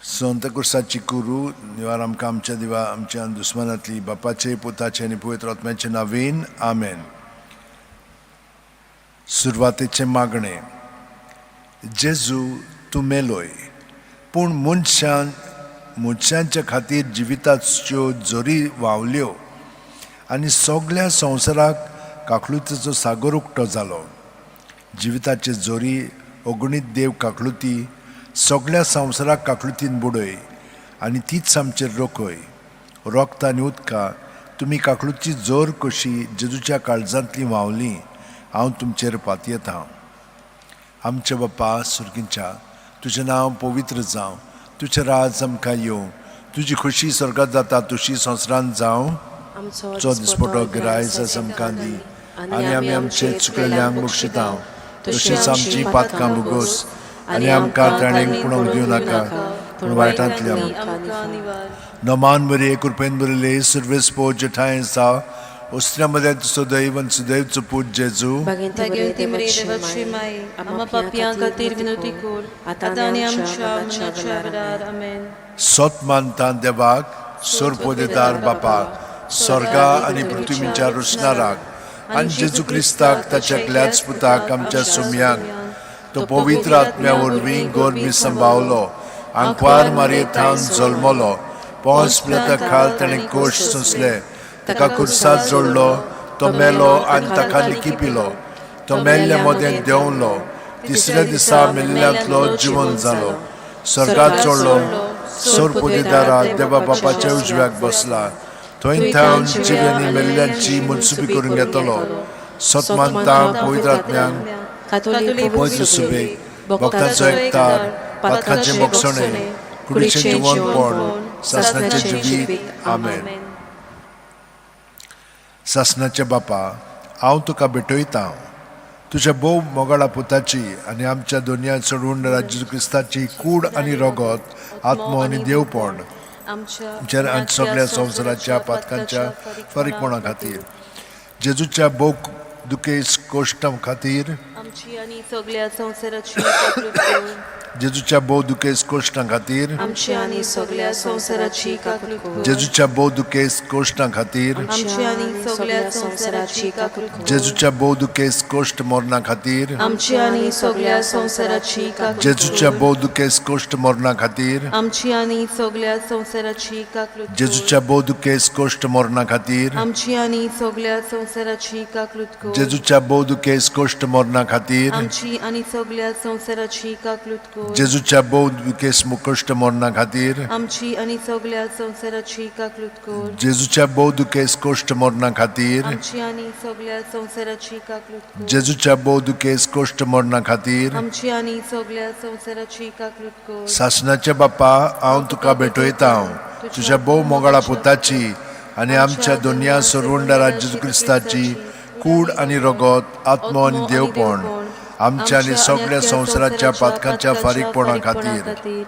संत कुर्साची कुरू निवार आमकां आमच्या दिवा आमच्या दुस्मानांतली बापाचे पुताचे आनी पवित्र आत्म्याचे नावीन आमेन. सुरवातेचें मागणें. जेजू तूं मेलोय पूण मनशान मनशांच्या खातीर जिविताच्यो झरी व्हांवल्यो आनी सगल्या संवसाराक काकलुतीचो सागर उक्तो जालो. जिविताचे जोरी अगणीत देव काकलुती सगल्या संवसाराक काकलुतीन बुडय आनी तीच आमचेर रोखय. रोगता आनी उदकां तुमी काकलुची जोर कशी जेजूच्या काळजांतली व्हांवली हांव तुमचेर पातयेतां. आमच्या बापा सुर्गींच्या तुजें नांव पवित्र जावं, तुजें राज आमकां येवं, तुजी खोशी स्वर्गात जाता तुशी संवसारांत जावं. आमचो चो दिसपटो गिरायस आमकां दी आनी आमी आमचे चुकलेल्यांक बक्षिता तशीच आमची पातकां भोगोस आनी आमकां ताणें पुणोवंक दिवं नाका पूण वायटांतल्या आमकां निवार. नमान बरी कृपेन बरले सुर्वेस पो जेठाय सा उस्त्र्या मदें सदैव आनी सुदैवचो पूत जेजू. भाग्यवती मरिये देवाची माई, आम्हा पापयां खातीर विनवती कर आतां आनी आमच्या मरणाच्या वेळार. आमेन. सत मानता देवाक सोरपोदेदार बापाक स्वर्गा आनी पृथ्वीच्या रुसणाराक आनी जेजू क्रिस्ताक ताच्या एकल्याच पुताक आमच्या सुमयाक तो पवित्र आत्म्या वरवीं गोरमी संभावलो आंकवार मारये थावन जल्मलो पोंस पिलाता खाल ताणें कोश सोंसले ताका कुर्सात जोडलो तो मेलो आनी ताका लिखिपिलो तो मेल्ल्या मदें देंवलो तिसऱ्या दिसा मेल्ल्यांतलो जिवन जालो स्वर्गात चडलो सोरपोदेदारा देवा बापाच्या उजव्याक बसला थंय थावन जिव्यांनी मेल्ल्यांची मनसुबी करून घेतलो. सत मानता पवित्र आत्म्यांक कातोलीक पवित्र सुबेक भक्तांचो एकतार पातकांचें बोगसणें कुडीचें जिवनपण सासणाचें जिवीत. आमेन. सासणाच्या बापा हांव तुका भेटयतां तुज्या भोव मोगाळा पुताची आनी आमच्या दोनया चडून जेजू क्रिस्ताची कूड आनी रगत आत्मो आनी देवपण आमच्या आनी सगल्या संवसाराच्या पातकांच्या फारीकपणा खातीर जेजूच्या भोव दुखेस कोश्टां खातीर आमची आनी सगल्या संवसाराची काकळूत कर. जेजूच्या भोव दुखेस कोश्टां खातीर आमची आनी सगल्या संवसाराची काकळूत कर. जेजूच्या भोव दुखेस कोश्टां खातीर आमची आनी सगल्या संवसाराची काकळूत कर. जेजूच्या भोव दुखेस कोश्ट मरणा खातीर आमची आनी सगल्या संवसाराची काकळूत कर. जेजूच्या भोव दुखेस कोश्ट मरणा खातीर आमची आनी सगल्या संवसाराची काकळूत कर. जेजूच्या भोव दुखेस कोश्ट मरणा खातीर आमची आनी सगल्या संवसाराची काकळूत कर. जेजूच्या भोव दुखेस कोश्ट मरणा खातीर आमची आनी सगल्या संवसाराची काकळूत कर. जेजूच्या भोव दुखेस मुकश्ट मरणा खातीर आमची आनी सगल्या संवसाराची काकळूत कर. जेजूच्या भोव दुखेस कोश्ट मरणा खातीर आमची आनी सगल्या संवसाराची काकळूत कर. जेजूच्या भोव दुखेस कोश्ट मरणा खातीर आमची आनी सगल्या संवसाराची काकळूत कर. सासणाच्या बापा हांव तुका भेटयतां तुज्या भोव मोगाळा पुताची आनी आमच्या दोनया सरवंडारा जेजू क्रिस्ताची कूड आनी रगत आत्मो आनी देवपण आमच्या आनी सगल्या संवसाराच्या पातकांच्या फारीकपणा खातीर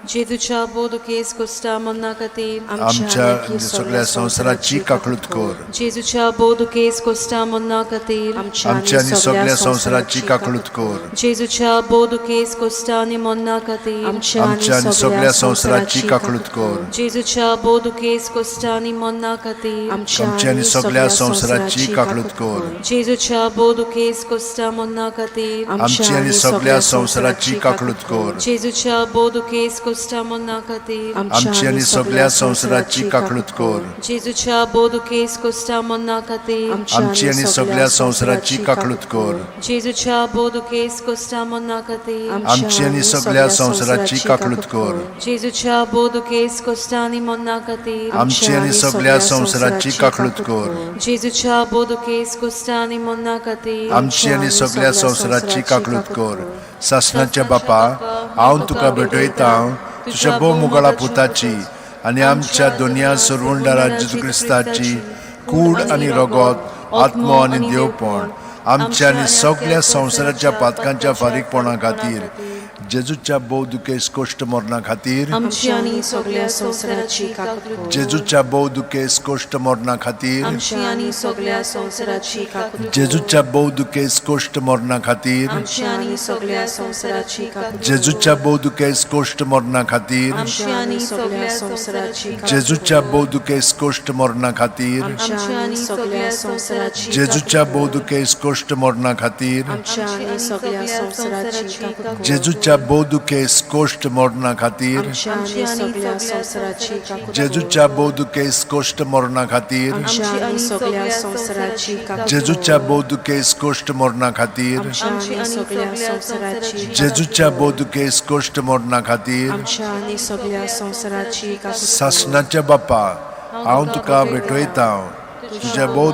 जेजूच्या बोधुकेस कोस्टा मरना खातीर आमच्या आनी सगल्या संवसाराची काकळूत कर. जेजूच्या बोधुकेस कोस्टा मरना खातीर आमच्या आनी सगल्या संवसाराची काकळूत कर. जेजूच्या बोधुकेस कोस्टा आनी मरना खातीर आमच्या आनी सगल्या संवसाराची काकळूत कर. जेजूच्या बोधुकेस कोस्टा आनी मरना खातीर आमच्या आनी सगल्या संवसाराची काकळूत कर. जेजूच्या बोधुकेस कोस्टा मरना खातीर आमची आनी सगल्या संवसाराची काकळूत कर. जेजूच्या बोधुकेस कोस्टा मरना खातीर आमची आनी सगल्या संवसाराची काकळूत कर. जेजूच्या बोधुकेस कोस्टा मरना खातीर आमची आनी सगल्या संवसाराची काकळूत कर. जेजूच्या बोधुकेस कोस्टा मरना खातीर आमची आनी सगल्या संवसाराची काकळूत कर. जेजूच्या बोधुकेस कोस्टा आनी मरना खातीर आमची आनी सगल्या संवसाराची काकळूत कर. जेजूच्या बोधुकेस कोस्टा आनी मरना खातीर आमची आनी सगल्या संवसाराची काकळूत कर. सासणाच्या बापा हांव तुका भेटयतां तुज्या भोव मुगाळा पुताची आनी आमच्या दोनया सरवंडारा जेजू क्रिस्ताची कूड आनी रगत आत्मो आनी देवपण आमच्या आनी सगल्या संवसाराच्या पातकांच्या फारीकपणा खातीर जेजूच्या भोव दुखेस कोश्ट मरणा खातीर, आमची आनी सगळ्या संवसाराची काकूत कर. जेजूच्या भोव दुखेस कोश्ट मरणा खातीर, आमची आनी सगळ्या संवसाराची काकूत कर. जेजूच्या भोव दुखेस कोश्ट मरणा खातीर, आमची आनी सगळ्या संवसाराची काकूत कर. जेजूच्या भोव दुखेस कोश्ट मरणा खातीर, आमची आनी सगळ्या संवसाराची काकूत जेजूच्या कर. भोव दुखेस कोश्ट मरणा खातीर, आमची आनी सगळ्या संवसाराची जेजूच्या भोव दुखेस कोश्ट मरणा खातीर, आमच्या आनी सगळ्या संवसाराची काकूत कर. जेजूच्या भोव दुखेस कोश्ट मरणा खातीर, आमच्या आनी सगळ्या संवसाराची काकूत कर. जेजूच्या भोव दुखेस कोश्ट मरणा खातीर, आमच्या आनी सगळ्या संवसाराची काकूत कर. जेजूच्या भोव दुखेस कोश्ट मरणा खातीर, आमच्या आनी सगळ्या संवसाराची जेजूच्या भोव दुखेस कोश्ट मरणा खातीर, आमच्या आनी सगळ्या संवसाराची काकूत कर. सासणाच्या बापा, हांव तुका भेटयता तुझ्या भोव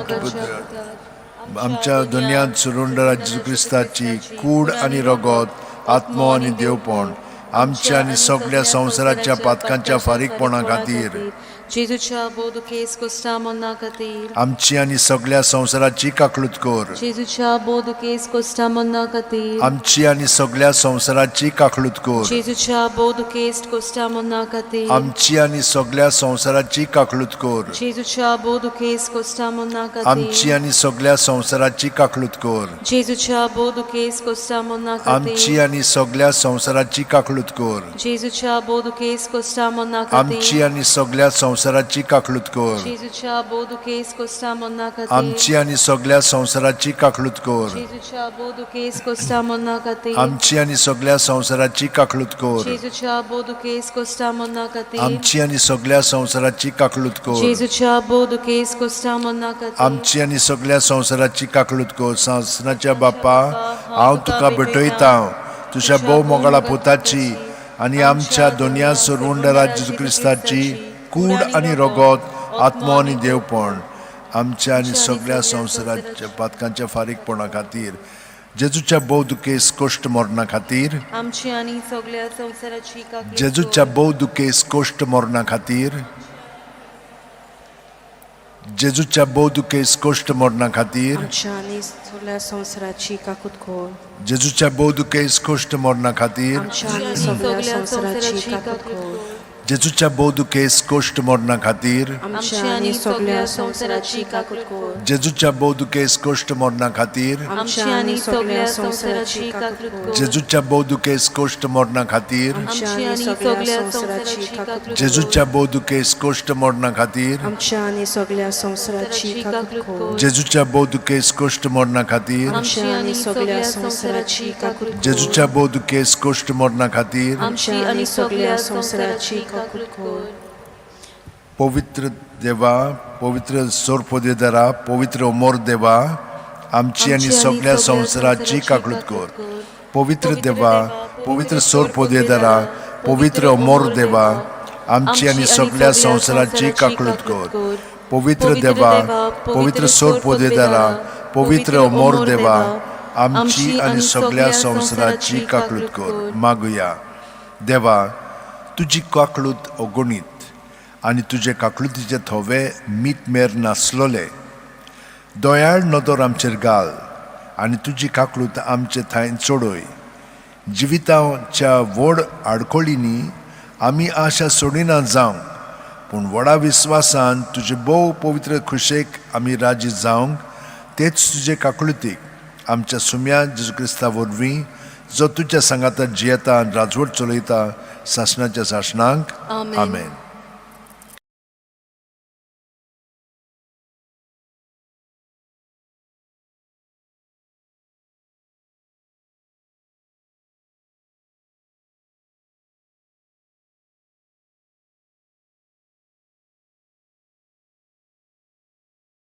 आमच्या दुनियांत सुरुंडरा जेजू क्रिस्ताची कूड आनी रगत, आत्मो आनी देवपण आमच्या आनी सगळ्या संवसाराच्या पातकांच्या फारीकपणा खातीर, जेजूच्या भोव दुखेस कोश्टा मरणा खातीर, आमची आनी सगळ्या संवसाराची काकळूत कर. जेजूच्या भोव दुखेस कोश्टा मरणा खातीर, आमची आनी सगळ्या संवसाराची काकळूत कर. जेजूच्या भोव दुखेस कोश्टा मरणा खातीर, आमची आनी सगळ्या संवसाराची काकळूत कर. जेजूच्या भोव दुखेस कोश्टा मरणा आमची खातीर, आनी सगळ्या संवसाराची काकळूत कर. जेजूच्या भोव दुखेस कोश्टा मरणा आमची खातीर, आनी सगळ्या संवसाराची काकळूत कर. जेजूच्या भोव दुखेस कोश्टा मरणा आमची खातीर, आनी सगळ्या संवसाराची काकळूत कर. जेजूच्या भोव दुखेस कोश्टा मरणा खातीर, आमची आनी सगळ्या संवसाराची काकळूत कर. जेजूच्या भोव दुखेस कोश्टा मरणा खातीर, आमची आनी सगळ्या संवसाराची काकळूत कर. जेजूच्या भोव दुखेस कोश्टा मरणा खातीर, आमची आनी सगळ्या संवसाराची काकळूत कर. जेजूच्या भोव दुखेस कोश्टा मरणा खातीर, आमची आनी सगळ्या संवसाराची काकळूत कर. सासणाच्या बापा, हांव तुका भेटयता तुझ्या भोव मोगाळा पुताची आनी आमच्या दोनया सरवंडरा जेजू क्रिस्ताची कूड आनी रगत, आत्मो आनी देवपण आमच्या आनी सगळ्या संवसाराच्या पातकांच्या फारीकपणा खातीर, जेजूच्या भोव दुखेस कोश्ट मरणा खातीर, आमची आनी सगळ्या संवसाराची काकूत कर. जेजूच्या भोव दुखेस कोश्ट मरणा खातीर, जेजूच्या भोव दुखेस कोश्ट मरणा खातीर, आमच्या आनी सगळ्या संवसाराची काकूत कर. जेजूच्या भोव दुखेस कोश्ट मरणा खातीर, आमच्या आनी सगळ्या संवसाराची काकूत कर. जेजूच्या भोव दुखेस कोश्ट मरणा खातीर, आमच्या आनी सगळ्या संवसाराची काकूत कर. जेजूच्या भोव दुखेस कोश्ट मरणा खातीर, आमच्या आनी सगळ्या संवसाराची काकूत कर. जेजूच्या भोव दुखेस कोश्ट मरणा खातीर, आमच्या आनी सगळ्या संवसाराची काकूत कर. जेजूच्या भोव दुखेस कोश्ट मरणा खातीर, आमच्या आनी सगळ्या संवसाराची काकूत कर. जेजूच्या भोव दुखेस कोश्ट मरणा खातीर, आमच्या आनी सगळ्या संवसाराची काकूत कर. जेजूच्या भोव दुखेस कोश्ट मरणा खातीर, आमच्या आनी सगळ्या संवसाराची काकूत कर. पवित्र देवा, पवित्र सोरपोदेदारा, पवित्र अमोर देवा, आमची आनी सगळ्या संवसाराची काकळूत कर. पवित्र देवा, पवित्र सोरपोदेदारा, पवित्र अमोर देवा, आमची आनी सगळ्या संवसाराची काकळूत कर. पवित्र देवा, पवित्र सोरपोदेदारा, पवित्र अमोर देवा, आमची आनी सगळ्या संवसाराची काकळूत कर. मागुया. देवा, तुजी काकळूत अगणीत आनी तुजे काकळुतीचे थोवे मीत मेर नासलोले. दयाळ नदर आमचेर घाल आनी तुजी काकळूत आमचे थंय चडय. जिविताच्या व्हड आडखळींनी आमी आशा सोडिना जावंक, पूण व्हडा विस्वासान तुजे भोव पवित्र खुशेक आमी राजी जावंक, तेच तुजे काकळुतीक आमच्या सुम्या जेजू क्रिस्ता वरवीं, जो तुज्या सांगाता जियेता आनी राजवट चलयता सासणाच्या सासणांक. आमेन. आमेन.